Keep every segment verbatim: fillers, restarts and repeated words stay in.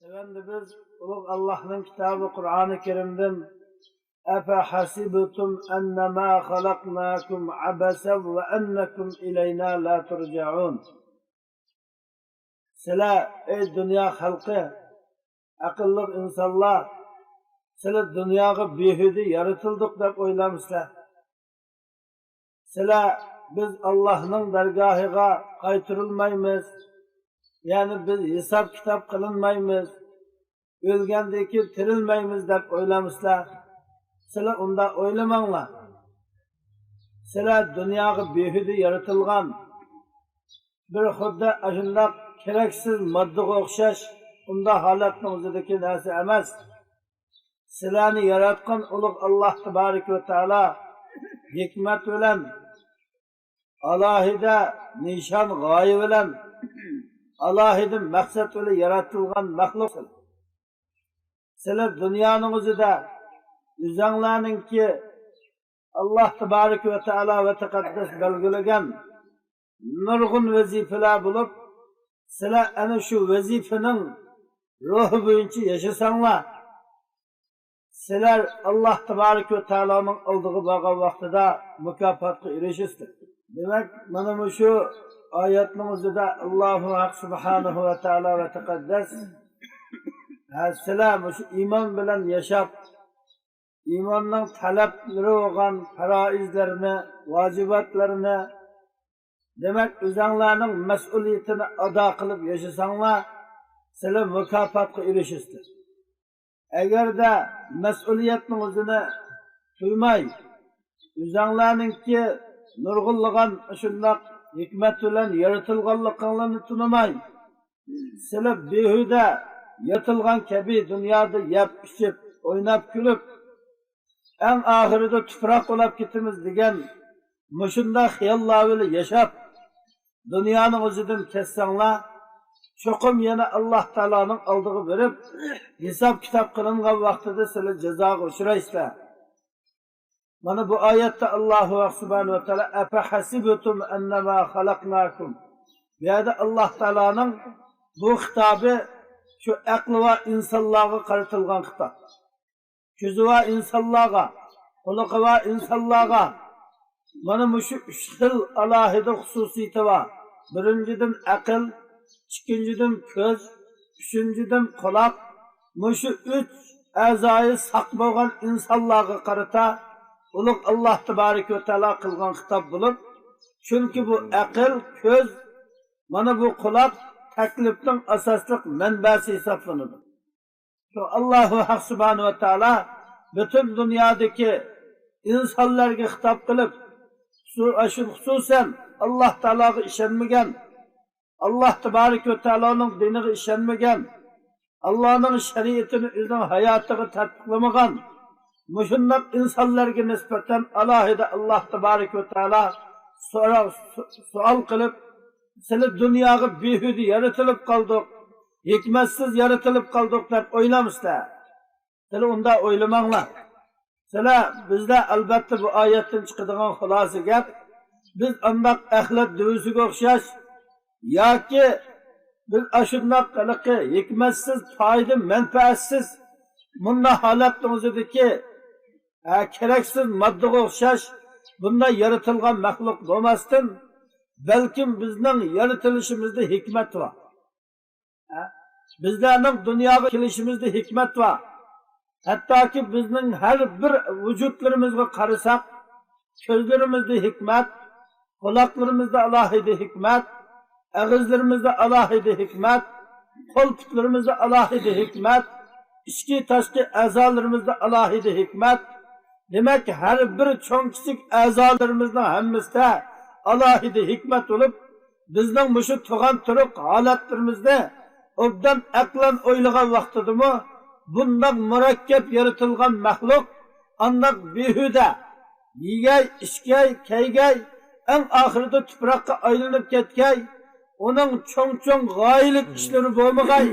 تۆۋەندە بىز ئۇلۇغ ئاللاھنىڭ كىتابى قۇرئانى كەرىمدىن، أفحسبتم أنما خلقناكم عبثا وأنكم إلينا لا ترجعون. سىلەر، ئەي دۇنيا خەلقى، ئەقىللىق ئىنسانلار، سىلەر دۇنياغا بىھۇدە يارىتىلدۇق دەپ ئويلامسىلەر؟ سىلەر، بىز ئاللاھنىڭ دەرگاھىغا قايتۇرۇلمايمىز، يەنى بىز ھېساب-كىتاب قىلىنمايمىز، ئۆلگەندىن كېيىن تىرىلمەيمىز دەپ ئويلامسىلەر؟ سىلەر ئۇنداق ئويلىماڭلار. سىلەر دۇنياغا بىھۇدە يارىتىلغان، بىر خۇددى ئاشۇنداق كېرەكسىز ماددىغا ئوخشاش ئۇنداق ھالەتنىڭ ئۆزىدىكى نەرسە ئەمەس. سىلەرنى ياراتقان ئۇلۇغ ئاللاھ تەبارەك ۋە تائالا ھېكمەت بىلەن، ئالاھىدە نىشان، غايە بىلەن، ئالاھىدە مەقسەت بىلەن ياراتىلغان مەخلۇق. سىلەر دۇنيانىڭ ئۆزىدە ئۆزەڭلارنىڭكى ئاللاھ تەبارەك ۋە تائالا ۋە تەقەددەس بەلگىلىگەن نۇرغۇن ۋەزىپىلەر بولۇپ، سىلەر ئەنە شۇ ۋەزىپىنىڭ روھى بويىچە ياشىساڭلار، سىلەر ئاللاھ تەبارەك ۋە تائالانىڭ ئالدىغا بارغان ۋاقتىدا مۇكاپاتقا ئېرىشىسىلەر. دېمەك، مانا مۇشۇ ئايەتنىڭ ئۆزىدە ئاللاھۇ ھەق سۇبھانەھۇ ۋە تائالا ۋە تەقەددەس، ھە، سىلەر مۇشۇ ئىمان بىلەن ياشاپ، ئىماننىڭ تەلەپلىرى بولغان پەرائىزلەرنى، ۋاجىباتلىرىنى، دېمەك، ئۆزەڭلارنىڭ مەسئۇلىيىتىنى ئادا قىلىپ ياشىساڭلار، سىلەر مۇكاپاتقا ئېرىشىسىلەر. ئەگەردە مەسئۇلىيەتنىڭ ئۆزىنى تۇيماي، ئۆزەڭلارنىڭكى نۇرغۇنلىغان شۇنداق ھېكمەت بىلەن يارىتىلغانلىقىڭلارنى تونۇماي، سىلەر بىھۇدە يارىتىلغان كەبى دۇنيادا يەپ، ئىچىپ، ئويناپ، كۈلۈپ، ئەڭ ئاخىرىدا تۇپراق بولاپ كېتىمىز دېگەن مۇشۇنداق خىياللار بىلەن ياشاپ، دۇنيانىڭ ئۆزىدىن كەتسەڭلار، چوقۇم يەنە ئاللاھ تائالانىڭ ئالدىغا بېرىپ، ھېساب-كىتاب قىلىنغان ۋاقتىدا سىلەر جازاغا ئۇچرايسىلەر. مانا بۇ ئايەتتە ئاللاھۇ سۇبھانەھۇ ۋە تائالا، «أفحسبتم أنما خلقناكم». بۇ يەردە ئاللاھ تائالانىڭ بۇ خىتابى شۇ ئەقلى بار ئىنسانلارغا قارىتىلغان خىتاب. كۆزى بار ئىنسانلارغا، قۇلىقى بار ئىنسانلارغا، مانا مۇشۇ ئۈچ خىل ئالاھىدە خۇسۇسىيىتى بار. بىرىنچىدىن ئەقىل، ئىككىنچىدىن كۆز، ئۈچىنچىدىن قۇلاق. مۇشۇ ئۈچ ئەزايى ساق بولغان ئىنسانلارغا قارىتا ئۇلۇغ ئاللاھ تەبارەك ۋە تائالا قىلغان خىتاب بولۇپ، چۈنكى بۇ ئەقىل، كۆز، مانا بۇ قۇلاق تەكلىپنىڭ ئاساسلىق مەنبەسى ھېسابلىنىدۇ. شۇ ئاللاھۇ ھەق سۇبھانەھۇ ۋە تائالا پۈتۈن دۇنيادىكى ئىنسانلارغا خىتاب قىلىپ، خۇسۇ-، شۇ-، خۇسۇسەن ئاللاھ تائالاغا ئىشەنمىگەن، ئاللاھ تەبارەك ۋە تائالانىڭ دىنىغا ئىشەنمىگەن، ئاللاھنىڭ شەرىئىتىنى ئۆزىنىڭ ھاياتىغا تەتبىقلىمىغان، مۇشۇنداق ئىنسانلارغا نىسبەتەن ئالاھىدە ئاللاھ تەبارەك ۋە تائالا سورا-، سو-، سوئال قىلىپ، سىلەر دۇنياغا بىھۇدە يارىتىلىپ قالدۇق، ھېكمەتسىز يارىتىلىپ قالدۇق دەپ ئويلامسىلەر؟ سىلەر ئۇنداق ئويلىماڭلار. سىلەر، بىزلەر ئەلبەتتە بۇ ئايەتتىن چىقىدىغان خۇلاسە گەپ، بىز ئانداق ئەخلەت دۆۋىسىگە ئوخشاش ياكى بىز ئاشۇنداق ھېلىقى ھېكمەتسىز، پايدا مەنپەئەتسىز مۇنداق ھالەتنىڭ ئۆزىدىكى، ھە، كېرەكسىز ماددىغا ئوخشاش بۇنداق يارىتىلغان مەخلۇق بولماستىن، بەلكىم بىزنىڭ يارىتىلىشىمىزدا ھېكمەت بار. ھە؟ بىزلەرنىڭ دۇنياغا كېلىشىمىزدە ھېكمەت بار. ھەتتاكى بىزنىڭ ھەر بىر ۋۇجۇدلىرىمىزغا قارىساق، كۆزلىرىمىزدە ھېكمەت، قۇلاقلىرىمىزدا ئالاھىدە ھېكمەت، ئېغىزلىرىمىزدا ئالاھىدە ھېكمەت، قول-پۇتلىرىمىزدا ئالاھىدە ھېكمەت، ئىچكى-تاشقى ئەزالىرىمىزدا ئالاھىدە ھېكمەت. دېمەك، ھەر بىر چوڭ-كىچىك ئەزالىرىمىزنىڭ ھەممىسىدە ئالاھىدە ھېكمەت بولۇپ، بىزنىڭ مۇشۇ تۇغان تۇرۇق ھالەتلىرىمىزنى ئوبدان ئەقلەن ئويلىغان ۋاقتىدىمۇ، بۇنداق مۇرەككەپ يارىتىلغان مەخلۇق ئانداق بىھۇدە يېگەي، ئىچكەي، كىيگەي، ئەڭ ئاخىرىدا تۇپراققا ئايلىنىپ كەتكەي، ئۇنىڭ چوڭ-چوڭ غايىلىك ئىشلىرى بولمىغاي،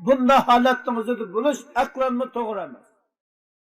بۇنداق ھالەتنىڭ ئۆزىدە بولۇش ئەقلەنمۇ توغرا ئەمەس.